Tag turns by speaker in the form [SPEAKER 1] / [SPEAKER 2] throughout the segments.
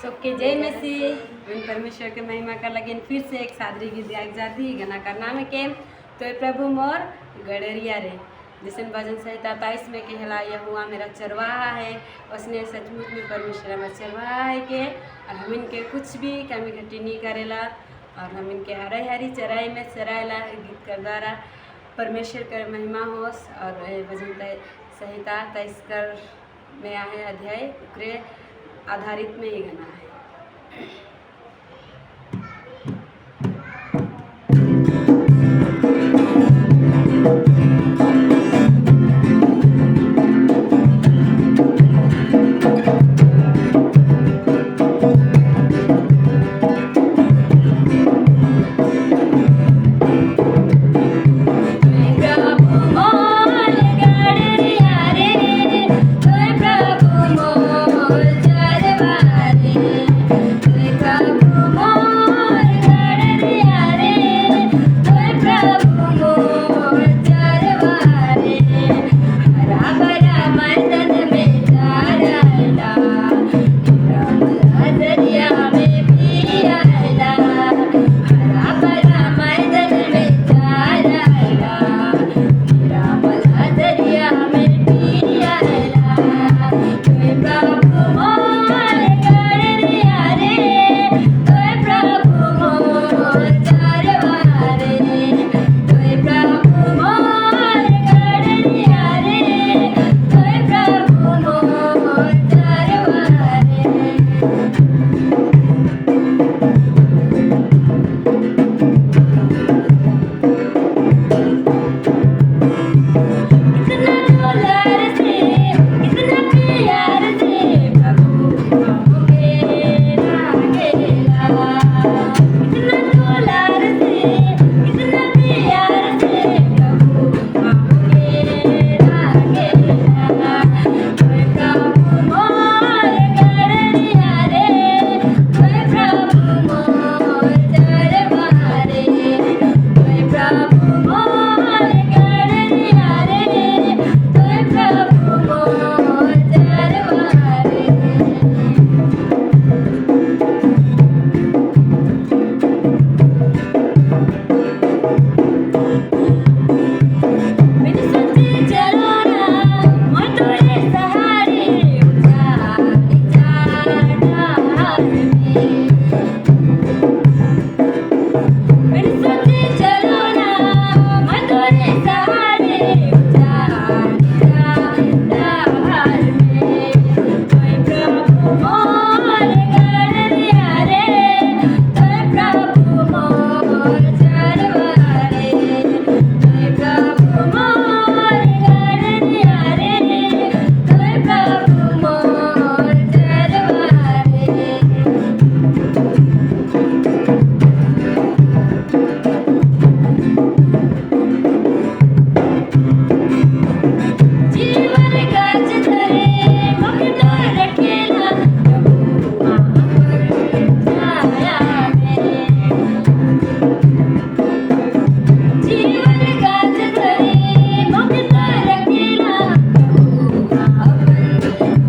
[SPEAKER 1] सबके जय मसीह। इन परमेश्वर के महिमा कर लगिन फिर से एक सादरी गीत गायक जाती गाना का नाम है के तो प्रभु मोर गडरिया रे। जिसन भजन संहिता 23 में कहला यहोवा मेरा चरवाहा है, उसने सचमुच में परमेश्वर हमारा चरवाहा है के और हम इनके कुछ भी कमी घटी नहीं करेला और हम इनके हरे हरी चराई में चराएला। गीत कर द्वारा परमेश्वर कर महिमा होस। और भजन संहिता 23 कर में आहे अध्याय उकरे आधारित में ही गाना है। प्रभु मोर गडरिया रे, तोय प्रभु मोर चरवाहा रे। तोय प्रभु मोर गडरिया रे, तोय प्रभु मोर चरवाहा रे। हरा भरा मैदान में चराएला, दरिया में पियाला। हरा भरा मैदान में चराएला, दरिया में पियाला। तोय प्रभु मोर गडरिया रे, तोय प्रभु मोर चरवाहा रे। तोय प्रभु मोर गडरिया रे, तोय प्रभु मोर चरवाहा रे। कितना दुलार से, कितना प्यार से प्रभु हमके राखेला। कितना दुलार से, कितना प्यार से प्रभु हमके राखेला। तोय प्रभु मोर गडरिया रे, तोय प्रभु मोर चरवाहा रे। तोय प्रभु मोर गडरिया रे, तोय प्रभु मोर चरवाहा रे। बिन सोचे चलो ना मैं तोरे सहारे, ऊंचा नीचा ढाल में। बिन सोचे चलो ना मैं तोरे सहारे, ऊंचा नीचा ढाल में। तोय प्रभु मोर गडरिया रे, तोय प्रभु मोर चरवाहा रे। तोय प्रभु मोर गडरिया रे, तोय प्रभु मोर चरवाहा रे। जीवन गाछ धरे मुख तोर रखेला, प्रभु पर छाया में। जीवन गाछ धरे मुख तोर रखेला, प्रभु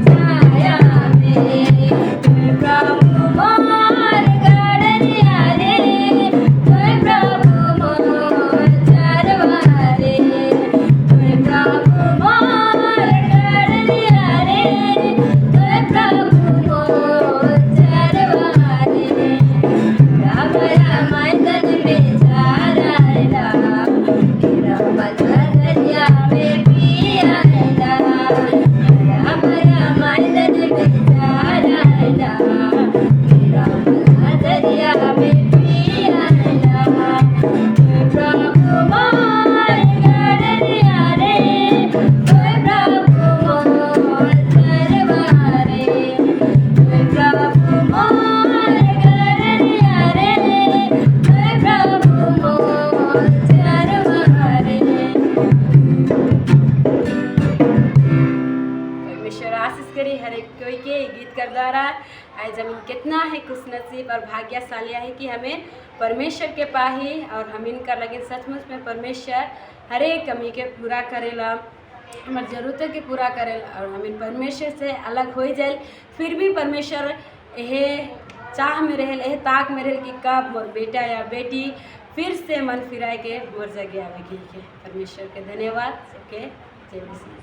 [SPEAKER 1] छाया में। तोय प्रभु मोर गडरिया रे, तोय प्रभु मोर चरवाहा रे। तोय प्रभु मोर गडरिया रे, तोय प्रभु मोर चरवाहा रे। हरा भरा मैदान में चराएला, दरिया में पियाला। हरा भरा मैदान में चराएला, दरिया में पियाला। तोय प्रभु मोर गडरिया रे, तोय प्रभु मोर चरवाहा रे। तोय प्रभु मोर गडरिया रे, तोय प्रभु मोर चरवाहा रे। परमेश्वर आशीष करी हर एक कोई के गीत कर द्वारा। आज हम कितना है खुश नसीब और भाग्यशाली है कि हमें परमेश्वर के पाही और हम इनका लगे सचमुच में परमेश्वर हर एक कमी के पूरा करेला, हमार जरूरतों के पूरा करेला। और हम इन परमेश्वर से अलग हो जाए फिर भी परमेश्वर एहे चाह में रहेल, एहे ताक में रहेल कि कब मोर बेटा या बेटी फिर से मन फिराए के मोर जगह आवे के। परमेश्वर के धन्यवाद। सबके जय मसीह।